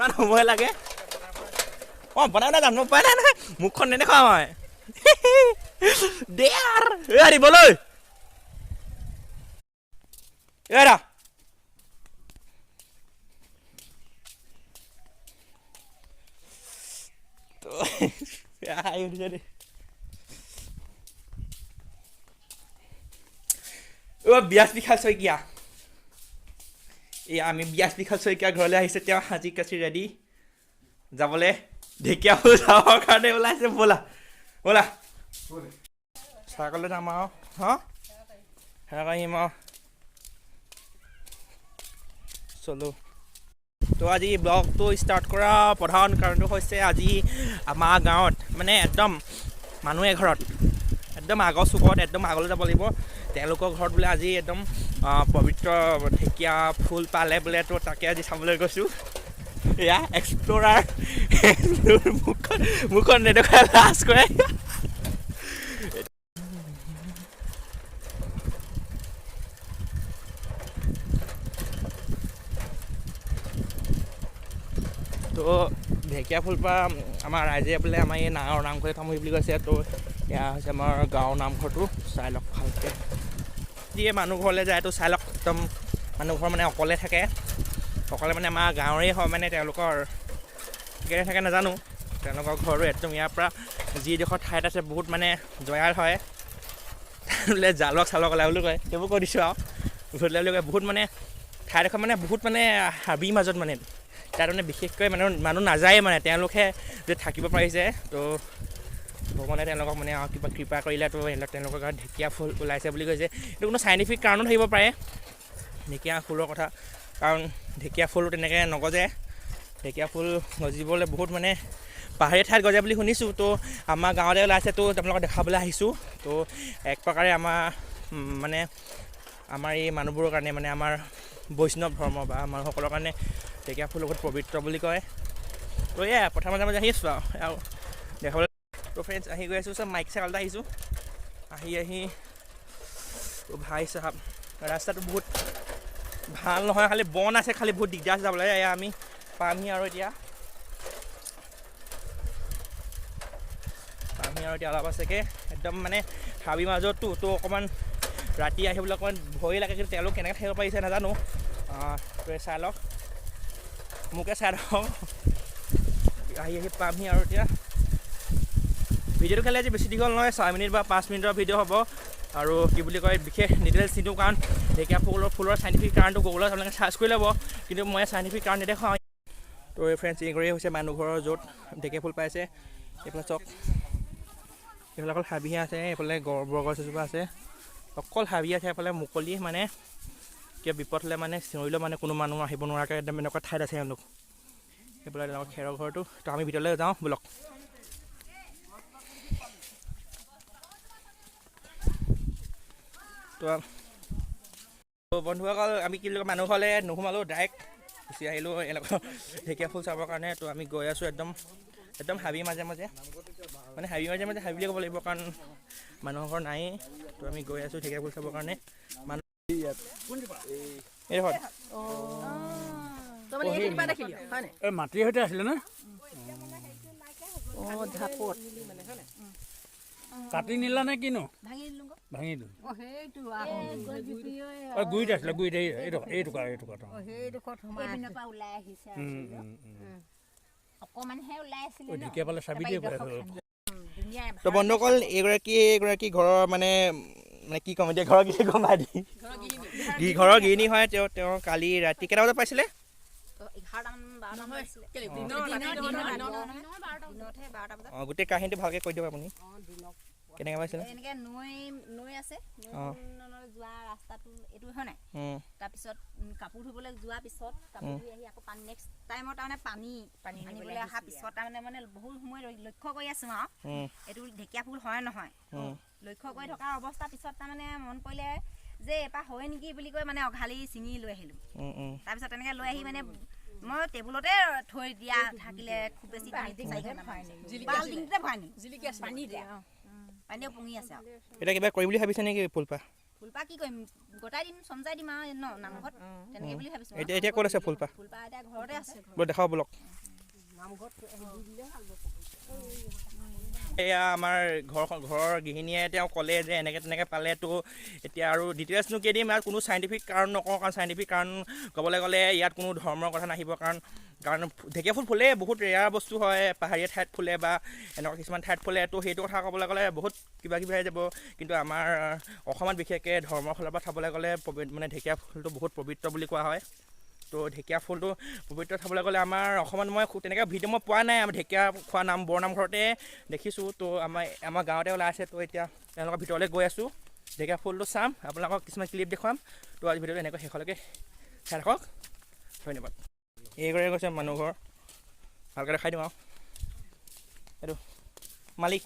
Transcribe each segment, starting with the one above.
ইমান সময় লাগে। অঁ, বনাই বনাই যাম, উপায় নাই নহয়, মুখখন নেদেখুৱাওঁ মই। দে আৰু দিবলৈ এৰা। হাঁহি উঠিছে দেই। অ' বিয়াজ বিশাল শইকীয়া, এয়া আমি বিয়াজ বিশাল শইকীয়া ঘৰলৈ আহিছে। তেওঁ সাজি কাচি ৰেডি যাবলৈ, ঢেকীয়া ফুল যাবৰ কাৰণে ওলাইছে। ব'লা ব'লা, চাহকলৈ যাম আৰু। হা, সেনেকৈ আহিম আৰু। চলো। তো আজি ব্লগটো ষ্টাৰ্ট কৰা প্ৰধান কাৰণটো হৈছে, আজি আমাৰ গাঁৱত মানে একদম মানুহ এঘৰত, একদম আগৰ চুকত, একদম আগলৈ যাব লাগিব, তেওঁলোকৰ ঘৰত বোলে আজি একদম পবিত্ৰ ঢেকীয়া ফুল পালে বোলে। তো তাকে আজি চাবলৈ গৈছোঁ। এয়া এক্সপ্ল'ৰাৰ, মুখখন মুখখন নেদেখুৱাই লাজ কৰে। তো ঢেকীয়া ফুল পৰা আমাৰ ৰাইজে বোলে আমাৰ এই নাৱৰ নামঘৰতে থ'ম বুলি কৈছে। তো এয়া হৈছে আমাৰ গাঁৱৰ নামঘৰটো, চাই লওক ভালকৈ। যিয়ে মানুহ ঘৰলৈ যায় তো চাই লওক, একদম মানুহ ঘৰ মানে অকলে থাকে। অকলে মানে আমাৰ গাঁৱৰে হয়, মানে তেওঁলোকৰ কেনেকৈ থাকে নাজানো। তেওঁলোকৰ ঘৰো একদম ইয়াৰ পৰা যিডোখৰ ঠাইত আছে বহুত মানে জয়াল হয়। বোলে জালক চালক ওলাই বুলি কয়, সেইবোৰ কৈ দিছোঁ আৰু ওলাই বুলি কয়। বহুত মানে ঠাইডোখৰ মানে বহুত মানে হাবিৰ মাজত, মানে তাত মানে বিশেষকৈ মানুহ মানুহ নাযায়ে, মানে তেওঁলোকহে যে থাকিব পাৰিছে। তো ভগৱানে তেওঁলোকক মানে আৰু কিবা কৃপা কৰিলে, তো তেওঁলোকৰ গাঁৱত ঢেকীয়া ফুল ওলাইছে বুলি কৈছে। এইটো কোনো চাইণ্টিফিক কাৰণো থাকিব পাৰে ঢেকীয়া ফুলৰ কথা, কাৰণ ঢেকীয়া ফুলো তেনেকৈ নগজে। ঢেকীয়া ফুল গজিবলৈ বহুত মানে পাহাৰীয়া ঠাইত গজে বুলি শুনিছোঁ। তো আমাৰ গাঁৱতে ওলাইছে, তো আপোনালোকক দেখাবলৈ আহিছোঁ। তো এক প্ৰকাৰে আমাৰ মানে আমাৰ এই মানুহবোৰৰ কাৰণে, মানে আমাৰ বৈষ্ণৱ ধৰ্ম বা মানুহসকলৰ কাৰণে ঢেকীয়া ফুল বহুত পবিত্ৰ বুলি কয়। তো এয়া পথাৰ মাজে মাজে আহি আছোঁ আৰু দেখাবলৈ। তো ফ্ৰেণ্ডছ, আহি গৈ আছোঁ, চব মাইক চাইকেলতে আহিছোঁ। আহি আহি ভাই চাহাব, ৰাস্তাটো বহুত ভাল নহয়, খালি বন আছে, খালি বহুত দিগদাৰ আছে যাবলৈ। এয়া আমি পামহি আৰু এতিয়া, পামহি আৰু এতিয়া অলপ আছেগৈ। একদম মানে হাবিৰ মাজতো তো অকণমান ৰাতি আহিবলৈ অকণমান ভয় লাগে, কিন্তু তেওঁলোক কেনেকৈ থাকিব পাৰিছে নাজানো। তো চাই লওক, মোকে চাই লওক। আহি আহি পামহি আৰু এতিয়া। ভিডিঅ'টো খালি আজি বেছি দীঘল নহয়, 6 মিনিট বা 5 মিনিটৰ ভিডিঅ' হ'ব। আৰু কি বুলি কয়, বিশেষ ডিটেইলছ নিদিওঁ, কাৰণ ঢেকীয়া ফুলৰ চাইণ্টিফিক কাৰণটো গুগলত আপোনালোকে চাৰ্চ কৰি ল'ব, কিন্তু মই চাইণ্টিফিক কাৰণ নেদেখুৱাওঁ। তো এই ফ্ৰেণ্ডছ, এইঘৰেই হৈছে মানুহ ঘৰৰ য'ত ঢেকীয়া ফুল পাইছে। এইফালে চাওক, এইফালে অকল হাবিহে আছে, এইফালে বৰগছ এজোপা আছে, অকল হাবি আছে। এইফালে মুকলি, মানে কিবা বিপদ হ'লে মানে চিঞৰিলেও মানে কোনো মানুহ আহিব নোৱাৰাকৈ একদম এনেকুৱা ঠাইত আছে এওঁলোক। এইফালে তেওঁলোকৰ খেৰৰ ঘৰটো। তো আমি ভিতৰলৈ যাওঁ ব'লক। তো বন্ধুসকল, আমি কি বুলি কয়, মানুহ ঘৰলৈ নোসোমালোঁ, ডাইৰেক্ট গুচি আহিলোঁ এনেকুৱা ঢেকীয়া ফুল চাবৰ কাৰণে। তো আমি গৈ আছোঁ একদম একদম হাবিৰ মাজে মাজে, মানে হাবিৰ মাজে মাজে হাবি বুলি ক'ব লাগিব, কাৰণ মানুহৰ ঘৰ নায়েই। তো আমি গৈ আছোঁ ঢেকীয়া ফুল চাবৰ কাৰণে। মানুহ এইডোখৰত মাটিৰ সৈতে আছিলে ন, কাটি নিলা নে কিনো? ভাঙি দিলো। গুৰিত আছিলে, গুৰিত এইটুকা এইটুকা ঢেকীয়া পালে চাবি দিয়ে। তো বন্ধুসকল, এইগৰাকী ঘৰৰ মানে মানে কি ক'ম এতিয়া, ঘৰৰ কি গম পাই ঘৰৰ গৃহিণী হয় তেওঁ। তেওঁ কালি ৰাতি কেইটা বজাত পাইছিলে? অঁ, গোটেই কাহিনীটো ভালকৈ কৈ দিয়ক আপুনি, কেনেকৈ পাইছিলে? এনেকৈ নৈ নৈ আছে, যোৱা ৰাস্তাটো এইটো হয় নাই? তাৰপিছত কাপোৰ ধুবলৈ যোৱাৰ পিছত কাপোৰ ধুই আহি আকৌ পানী নেক্সট টাইমত তাৰমানে পানী আনিবলৈ অহাৰ পিছত তাৰমানে মানে বহুত সময় লক্ষ্য কৰি আছোঁ আৰু এইটো ঢেকীয়া ফুল হয় নহয়, লক্ষ্য কৰি থকা অৱস্থাৰ পিছত তাৰমানে মন পৰিলে যে এপাহ হয় নেকি বুলি কৈ মানে অঘালি ছিঙি লৈ আহিলোঁ। তাৰপিছত তেনেকৈ লৈ আহি মানে মই টেবুলতে থৈ দিয়া থাকিলে খুব বেছি বাল্টিংটোতে ভৰাই নিওঁ, পানীতে পঙি আছে। এতিয়া কিবা কৰিম বুলি ভাবিছে নেকি ফুলপাহ? ফুলপাহ কি কৰিম, গোটাই দিম, চমজাই দিম আৰু ন নামঘৰত, তেনেকে বুলি ভাবিছোঁ। এতিয়া এতিয়া ক'ত আছে ফুলপাহ? ফুলপাহ এতিয়া ঘৰতে আছে। ব'ল দেখাওঁ ব'লক। এয়া আমাৰ ঘৰখন, ঘৰৰ গৃহিণীয়ে তেওঁ ক'লে যে এনেকৈ তেনেকৈ পালে। তো এতিয়া আৰু ডিটেইলছনো কি দিম, ইয়াত কোনো চাইণ্টিফিক কাৰণ নকওঁ, কাৰণ চাইণ্টিফিক কাৰণ ক'বলৈ গ'লে ইয়াত কোনো ধৰ্মৰ কথা নাহিব। কাৰণ কাৰণ ঢেকীয়া ফুল ফুলে বহুত ৰেয়াৰ বস্তু হয়, পাহাৰীয়া ঠাইত ফুলে বা এনেকুৱা কিছুমান ঠাইত ফুলে। তো সেইটো কথা ক'বলৈ গ'লে বহুত কিবা কিবি হৈ যাব। কিন্তু আমাৰ অসমত বিশেষকৈ ধৰ্মৰ ফালৰ পৰা চাবলৈ গ'লে মানে ঢেকীয়া ফুলটো বহুত পবিত্ৰ বুলি কোৱা হয়। তো ঢেকীয়া ফুলটো পবিত্ৰ চাবলৈ গ'লে আমাৰ অসমত মই তেনেকৈ ভিডিঅ' মই পোৱা নাই। আমাৰ ঢেকীয়া খোৱা নাম বৰনামঘৰতে দেখিছোঁ। তো আমাৰ আমাৰ গাঁৱতে ওলাই আছে। তো এতিয়া তেওঁলোকৰ ভিতৰলৈ গৈ আছোঁ, ঢেকীয়া ফুলটো চাম, আপোনালোকক কিছুমান ক্লিপ দেখুৱাম। তো আজি ভিডিঅ'টো এনেকৈ শেষলৈকে চাই থাকক, ধন্যবাদ। এইঘৰে গৈছে মানুহ ঘৰ, ভালকৈ দেখাই দিওঁ আৰু। এইটো মালিক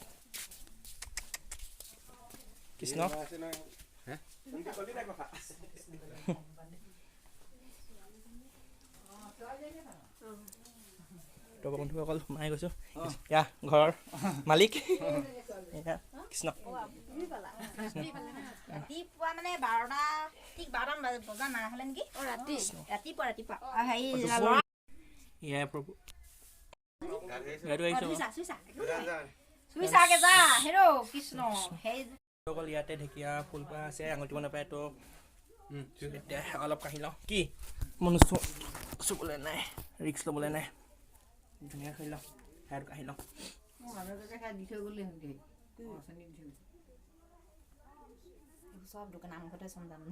কৃষ্ণ। তো বন্ধুসকল সোমাই গৈছোঁ, এয়া ঘৰৰ মালিক, এয়া কৃষ্ণ। ৰাতিপুৱা মানে 12টা, ঠিক 12টা বজা নাই হ'লে নেকি, ৰাতিপুৱা ৰাতিপুৱা হেৰি। এয়াই প্ৰভু, গাড়ী আহিছোঁ। চুইচাগে যা, হেৰ' কৃষ্ণ। সেই অকল ইয়াতে ঢেকীয়া ফুলপাহ আছে, আঙুলি নাপায়। তো এতিয়া অলপ কাঢ়ি লওঁ, কি মনুষ্য চুবলৈ নাই, ৰিক্স ল'বলৈ নাই, ধুনীয়াকৈ খাই লওঁ, সেয়াটো কাঢ়ি লওঁ। চব দোকান নামঘৰতে চমজাম ন।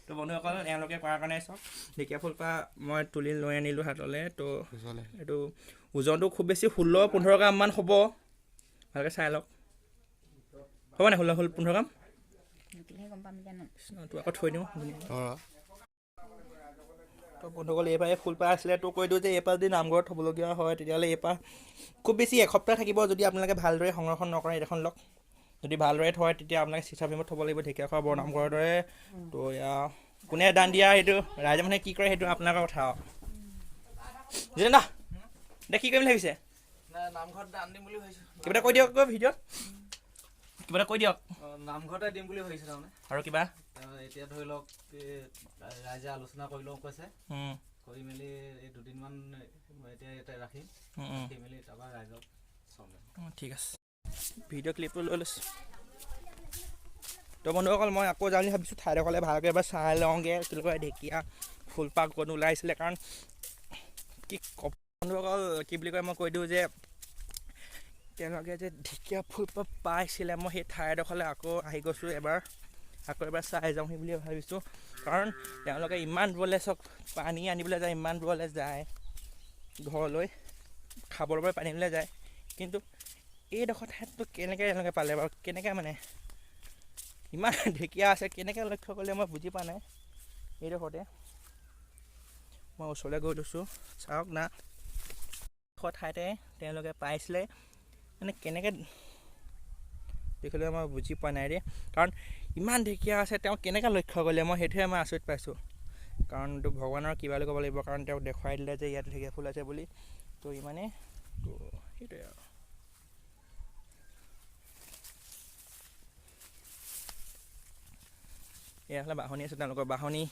তো বন্ধুসকল, এওঁলোকে কৰাৰ কাৰণে চাওক ঢেকীয়া ফুলপাহ মই তুলি লৈ আনিলোঁ হাতলৈ। তো এইটো ওজনটো খুব বেছি 16-15 গ্ৰামমান হ'ব, ভালকৈ চাই লওক। হ'ব নাই 16-15 গ্ৰাম? জুখিলেহে গম পাম এতিয়া ন। তো আকৌ থৈ দিওঁ ধুনীয়াকৈ। তো বন্ধুসকল, এইবাৰ এই ফুলপাহ আছিলে। তো কৈ দিওঁ যে এইপাহ যদি নামঘৰত থ'বলগীয়া হয় তেতিয়াহ'লে এইপাহ খুব বেছি এসপ্তাহ থাকিব, যদি আপোনালোকে ভালদৰে সংৰক্ষণ নকৰে। এইখন লওক, যদি ভালদৰে থয় তেতিয়া আপোনালোকে চিচা ফ্ৰেমত থ'ব লাগিব ঢেকীয়াখোৱা বৰনামঘৰৰ দৰে। তো এয়া কোনে দান দিয়া সেইটো ৰাইজে মানে কি কৰে সেইটো আপোনালোকৰ কথা আৰু। জিতেন দা, এতিয়া কি কৰিম বুলি ভাবিছে? নামঘৰত দান দিম বুলি ভাবিছোঁ। কিবা এটা কৈ দিয়ক আকৌ ভিডিঅ'ত, কিবা এটা কৈ দিয়ক। নামঘৰতে দিম বুলি ভাবিছোঁ তাৰমানে। আৰু কিবা এতিয়া ধৰি লওক ৰাইজে আলোচনা কৰি লওঁ কৈছে, কৰি মেলি এই দুদিনমান এতিয়া ইয়াতে ৰাখিম, ৰাখি মেলি তাৰপৰা ৰাইজক চম। ঠিক আছে, ভিডিঅ' ক্লিপটো লৈ লৈছোঁ। তো বন্ধুসকল, মই আকৌ যাম বুলি ভাবিছোঁ ঠাইডোখৰলৈ, ভালকৈ এবাৰ চাই লওঁগৈ তেওঁলোকৰ ঢেকীয়া ফুলপাহ ক'ত ওলাইছিলে। কাৰণ কি বন্ধুসকল, কি বুলি কয়, মই কৈ দিওঁ যে তেওঁলোকে যে ঢেকীয়া ফুলপাহ পাইছিলে, মই সেই ঠাইডোখৰলৈ আকৌ আহি গৈছোঁ এবাৰ, আকৌ এবাৰ চাই যাওঁহি বুলি ভাবিছোঁ। কাৰণ তেওঁলোকে ইমান দূৰলৈ চাওক পানী আনিবলৈ যায়, ইমান দূৰলৈ যায় ঘৰলৈ খাবৰ বাবে পানী আনিবলৈ যায়, কিন্তু এইডোখৰ ঠাইততো কেনেকৈ তেওঁলোকে পালে বাৰু, কেনেকৈ মানে ইমান ঢেকীয়া আছে কেনেকৈ লক্ষ্য কৰিলে মই বুজি পোৱা নাই। এইডোখৰতে মই ওচৰলৈ গৈ লৈছোঁ, চাওক না, এইডোখৰ ঠাইতে তেওঁলোকে পাইছিলে, মানে কেনেকৈ দেখিলে মই বুজি পোৱা নাই দেই। কাৰণ ইমান ঢেকীয়া আছে তেওঁ কেনেকৈ লক্ষ্য কৰিলে, মই সেইটোহে মই আচৰিত পাইছোঁ। কাৰণ এইটো ভগৱানৰ কিবা বুলি ক'ব লাগিব, কাৰণ তেওঁক দেখুৱাই দিলে যে ইয়াত ঢেকীয়া ফুল আছে বুলি। তো ইমানেই, তো সেইটোৱে আৰু। এয়া হ'লে বাঁহনি আছে, তেওঁলোকৰ বাঁহনি,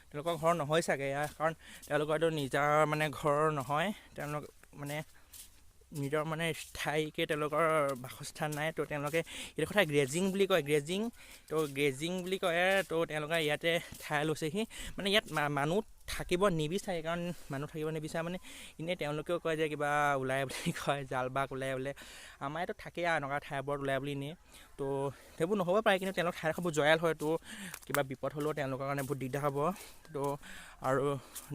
তেওঁলোকৰ ঘৰ নহয় চাগে এয়া, কাৰণ তেওঁলোকৰ এইটো নিজা মানে ঘৰ নহয়, তেওঁলোক মানে নিজৰ মানে স্থায়ীকৈ তেওঁলোকৰ বাসস্থান নাই। তো তেওঁলোকে এইডোখৰ ঠাই গ্ৰেজিং বুলি কয়, গ্ৰেজিং, তো গ্ৰেজিং বুলি কয়। তো তেওঁলোকে ইয়াতে ঠাই লৈছেহি, মানে ইয়াত মানুহ থাকিব নিবিচাৰে, কাৰণ মানুহ থাকিব নিবিচাৰে মানে এনেই তেওঁলোকেও কয় যে কিবা ওলায় বুলি কয়, জাল বাঘ ওলায় বোলে, আমাৰ ইয়াতো থাকেই আৰু এনেকুৱা ঠাইবোৰত ওলায় বুলি এনেই। তো সেইবোৰ নহ'ব পাৰে, কিন্তু তেওঁলোক ঠাইডোখৰ বহুত জয়াল হয়, তো কিবা বিপদ হ'লেও তেওঁলোকৰ কাৰণে বহুত দিগদাৰ হ'ব। তো আৰু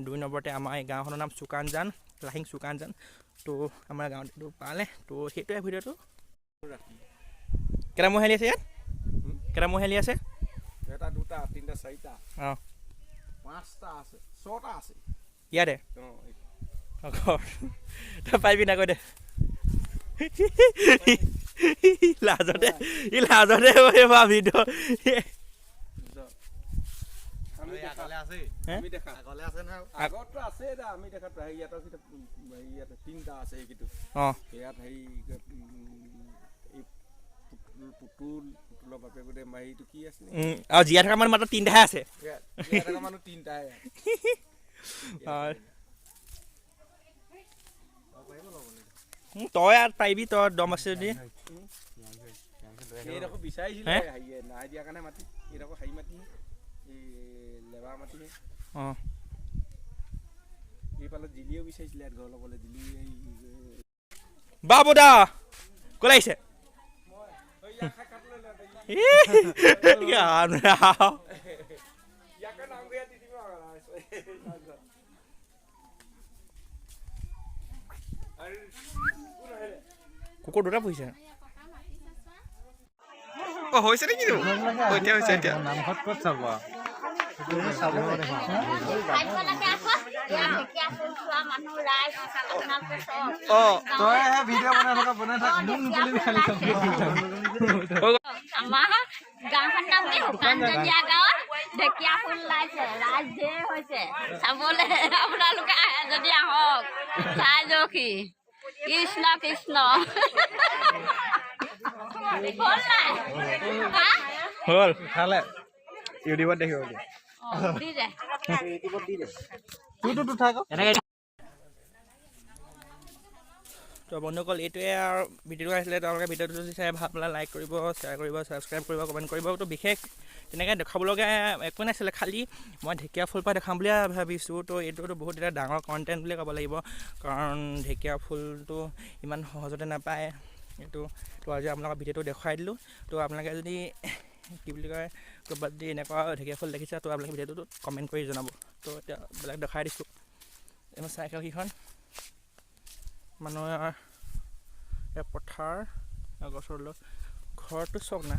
2 নম্বৰতে আমাৰ এই গাঁওখনৰ নাম চুকানজান, লাহিং চুকানজান। তো আমাৰ গাঁৱত এইটো পালে। তো সেইটোৱে ভিডিঅ'টো। কেইটা মহিলা আছে ইয়াত? কেইটা মহিলা আছে? এটা, দুটা, তিনিটা, চাৰিটা, অঁ, পাঁচটা আছে, ছটা আছে ইয়াতে। ঘৰ তই পাৰিবি না? কৈ দে, লাজতে ই লাজতে ভিডিঅ'। আগতো আছে দা আমি দেখা ইয়াত ইয়াত তিনিটা আছে এইটো ইয়াত হেৰি এই পুতুল পুতুলৰ বাপেক মাহীটো কি আছিলে আৰু জীয়াই থকা মানুহ মাত্ৰ তিনিটাহে আছে। জীয়াই থকা মানুহ তিনিটাহে। তই ইয়াত পাৰিবি, তই দম আছে যদি। এইডোখৰ বিচাৰিছিলে হেৰিয়ে নাই দিয়া কাৰণে মাটি, এইডোখৰ হেৰি মাটি, এই লেবাৰ মাটিহে। অঁ, এইফালে জিলিও বিচাৰিছিলে ইয়াত ঘৰ ল'বলৈ, জিলি এই বাবুদা ক'লৈ আহিছে? কুকুৰ দুটা পুহিছে। অ, হৈছে নেকি? এতিয়া হৈছে। এতিয়া নামঘৰত ক'ত চাব? আমাৰ গাঁওখন নাম কি? শুকানজনীয়া গাঁৱত ঢেকীয়া ফুল ওলাইছে, ৰাইজ ঢেৰ হৈছে চাবলৈ। আপোনালোকে আহে যদি আহক, চাই যাওকহি। কৃষ্ণ কৃষ্ণ। হ'ল নাই? হ'ল খালে ইউটিউবত দেখিব। দি দে। তোৰতো থাক। তো বন্ধুসকল, এইটোৱে আৰু ভিডিঅ'টো আছিলে। তেওঁলোকে ভিডিঅ'টো যদি চাই ভাল পালে লাইক কৰিব, শ্বেয়াৰ কৰিব, ছাবস্ক্ৰাইব কৰিব, কমেণ্ট কৰিব। তো বিশেষ তেনেকৈ দেখাবলগীয়া একো নাছিলে, খালি মই ঢেকীয়া ফুল পৰা দেখাম বুলিয়ে ভাবিছোঁ। তো এইটোতো বহুত এটা ডাঙৰ কণ্টেণ্ট বুলিয়ে ক'ব লাগিব, কাৰণ ঢেকীয়া ফুলটো ইমান সহজতে নাপায়। এইটো তো আজি আপোনালোকৰ ভিডিঅ'টো দেখুৱাই দিলোঁ। তো আপোনালোকে যদি কি বুলি কয় ক'ৰবাত যদি এনেকুৱা ঢেকীয়া ফুল দেখিছে, তো আপোনালোকে ভিডিঅ'টোত কমেণ্ট কৰি জনাব। তো এতিয়া বেলেগ দেখাই দিছোঁ। এইখন চাইকেলকেইখন, মানুহৰ পথাৰ, গছৰ লগত ঘৰটো চাওক না।